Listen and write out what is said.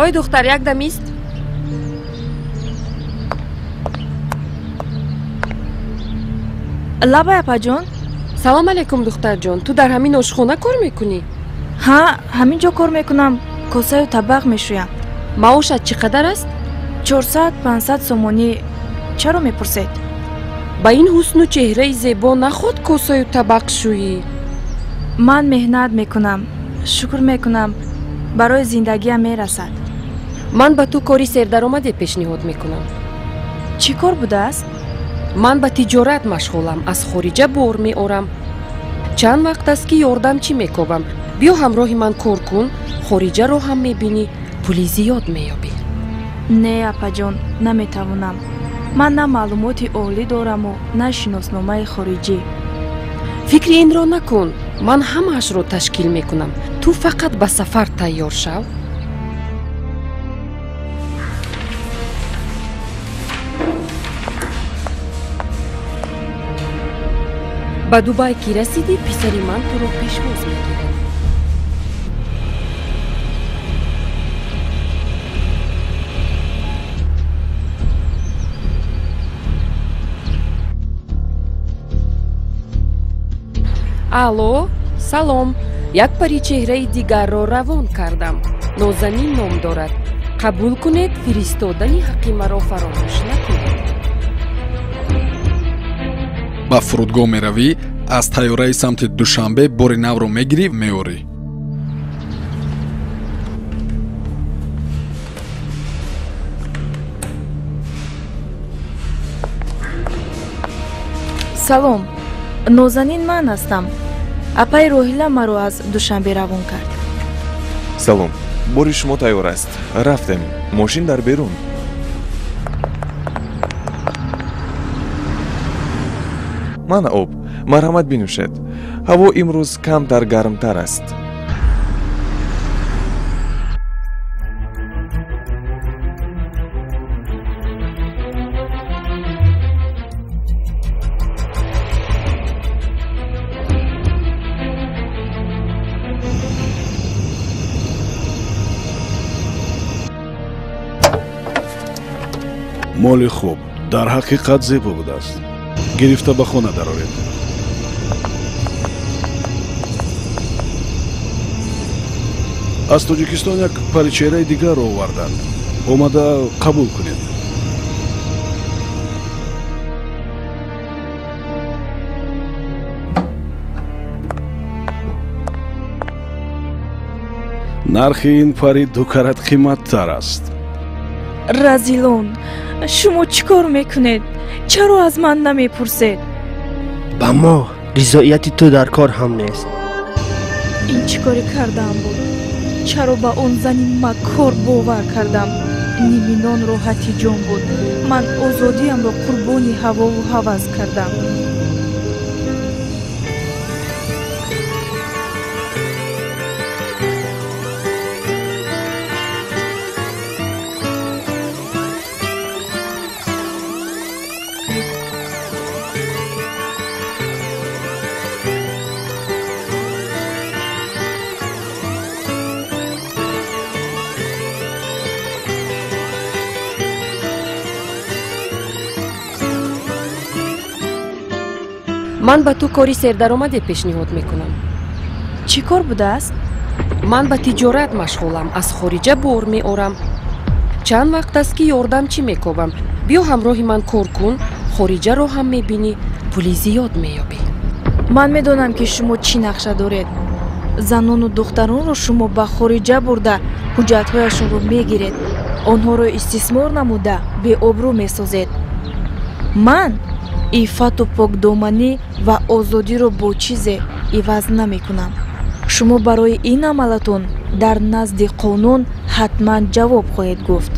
Ой духтар, як дам ист. Лабай, апаҷон. Салом алейкум, духтарҷон. Ту дар ҳамин ошхона кор мекунӣ? Ҳа, ҳамин ҷо кор мекунам. Косаю табақ мешӯям. Маошат чӣ қадар аст? 400-500 сомонӣ. Чаро мепурсед? Ба ин ҳусну чеҳраи зебо наход косаю табақ шӯӣ. Ман меҳнат мекунам, шукр мекунам, барои зиндагиам мерасад. Ман ба ту кори сердаромаде пешниҳод мекунам. Чӣ кор будааст? Ман ба тиҷорат машғулам, аз хориҷа бор меорам. Чанд вақт аст, ки ёрдамчӣ мекобам. Биё ҳамроҳи ман кор кун, хориҷаро ҳам мебинӣ, пули зиёд меёбӣ. Не, апаҷон, наметавонам. Ман на маълумоти олӣ дораму на шиносномаи хориҷӣ. Фикри инро накун, ман ҳамаашро ташкил мекунам. Ту фақат ба сафар тайёр шав. Ба Дубай ки расидӣ, писари ман туро пешвоз мегирад. Алло, салом. Як паричеҳраи дигарро равон кардам. Нозанин ном дорад. Қабул кунед, фиристодани ҳаққи маро фаромӯш накунед. Ба фурудгоҳ меравӣ, аз тайёраи самти Душанбе бори навро мегирӣ, меорӣ. Салом, Нозанин ман ҳастам. Апаи Роҳила маро аз Душанбе равон кард. Салом, бори шумо тайёр аст. Рафтем, мошин дар берун. Мана об, марҳамат бинӯшед. Ҳаво имрӯз камтар гармтар аст. Моли хуб дар ҳақиқат зебо будааст. Гирифта ба хона дароред. Аз Тоҷикистон як паричеҳраи дигарро оварданд. Омада қабул кунед. Нархи ин пари ду карат қиматтар аст. Разилон, шумо чӣ кор мекунед? Чаро аз ман намепурсед? Ба мо ризоияти ту дар кор ҳам нест. Ин чӣ коре кардаам буд? Чаро ба он зани маккор бовар кардам? Ними нон роҳати ҷон буд. Ман озодиамро қурбони ҳавову ҳавас кардам. Ман ба ту кори сердаромаде пешниҳод мекунам. Чӣ кор будааст? Ман ба тиҷорат машғулам, аз хориҷа бор меорам. Чанд вақт аст, ки ёрдамчӣ мекобам. Биё ҳамроҳи ман кор кун, хориҷаро ҳам мебинӣ, пули зиёд меёбӣ. Ман медонам, ки шумо чӣ нақша доред. Занону духтаронро шумо ба хориҷа бурда, ҳуҷҷатҳояшонро мегиред, онҳоро истисмор намуда, беобрӯ месозед. Ман иффату покдоманӣ ва озодиро бо чизе иваз намекунам. Шумо барои ин амалатон дар назди қонун ҳатман ҷавоб хоҳед гуфт.